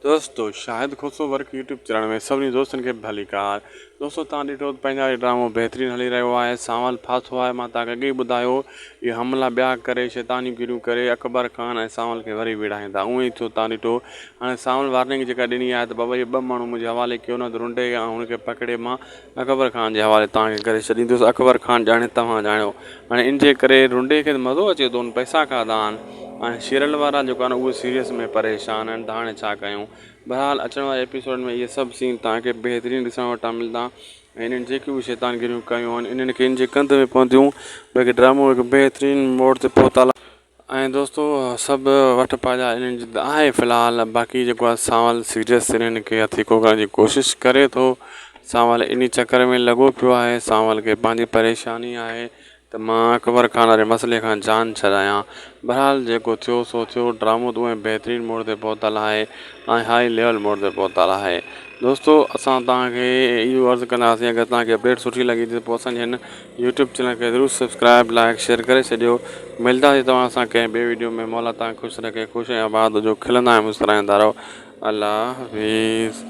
دوستو Shahid Khoso work YouTube channel ۾ سڀني دوستن کي ڀليڪار دوستو توهان ڏٺو ته پنهنجا هي ڊرامو بهترين هلي رهيو آهي سانول ڦاٿو آهي مان توهان کي اڳي ئي ٻڌايو اهي حملا ٻيا ڪري شيطاني گيريون ڪري اڪبر خان ۽ سانول کي وري وڙهائيندا اونئن ئي ٿيو توهان ڏٺو هاڻي سانول وارننگ جيڪا ڏني آهي ته بابا اهي ٻه ماڻهو منهنجي حوالي ڪيو نه ته رنڊي ۽ هن کي پڪڙي مان اڪبر خان جي حوالي توهان کي ڪري ڇڏيندس اڪبر خان ڄاڻي توهان ڄاڻيو هاڻي ان جي ڪري رنڊي کي ته مزو اچي ٿو هن پئسا کاڌا آهن ۽ سيريل وارا جيڪو آهن اهي سيريس ۾ پريشان آهن ته هاڻي ڇا ڪيون بهرحال اچڻ واري ايپيسوڊ ۾ اهي سڀ سين توهان کي بهترين ڏسڻ وٽان ملندا ۽ انهن جيڪيون به شيطان گيريون ڪيون آهن انهن کي ان جي ڪنڌ ۾ پونديون باقي ڊرامو هڪ بهترين موڙ تي پهتل ۽ دوستو سڀ وٺ پاڄا انهن جي ته آهي في الحال باقي جيڪو آهي سانول سيريس انهن کي هٿيڪو ڪرڻ جي ڪوشش ڪري ٿو سانول انهي چڪر ۾ لڳو پيو آهي سانول کي پنهنجي پريشاني آهي ته مان اڪبر خان واري مسئلي کان جان ڇڏايان بهرحال جيڪو ٿيو سو ٿيو ڊرامو ته اونئن بهترين موڙ تي پهتل آهي ۽ هائي ليول موڙ تي پهتل آهي دوستو اسان توهان کي اهو عرض ڪنداسين اگر توهان کي اپڊيٽ سٺي لڳي ته پوء اسان جي هن يوٽيوب چينل کي ضرور سبسڪرائب لائڪ شيئر ڪري ڇڏيو ملداسين توهان سان ڪنهن ٻي ويڊيو ۾ مولا توهان کي خوش رکي خوش ۽ آباد هجو کلندا ۽ مسڪرائيندا رهو الله حافظ.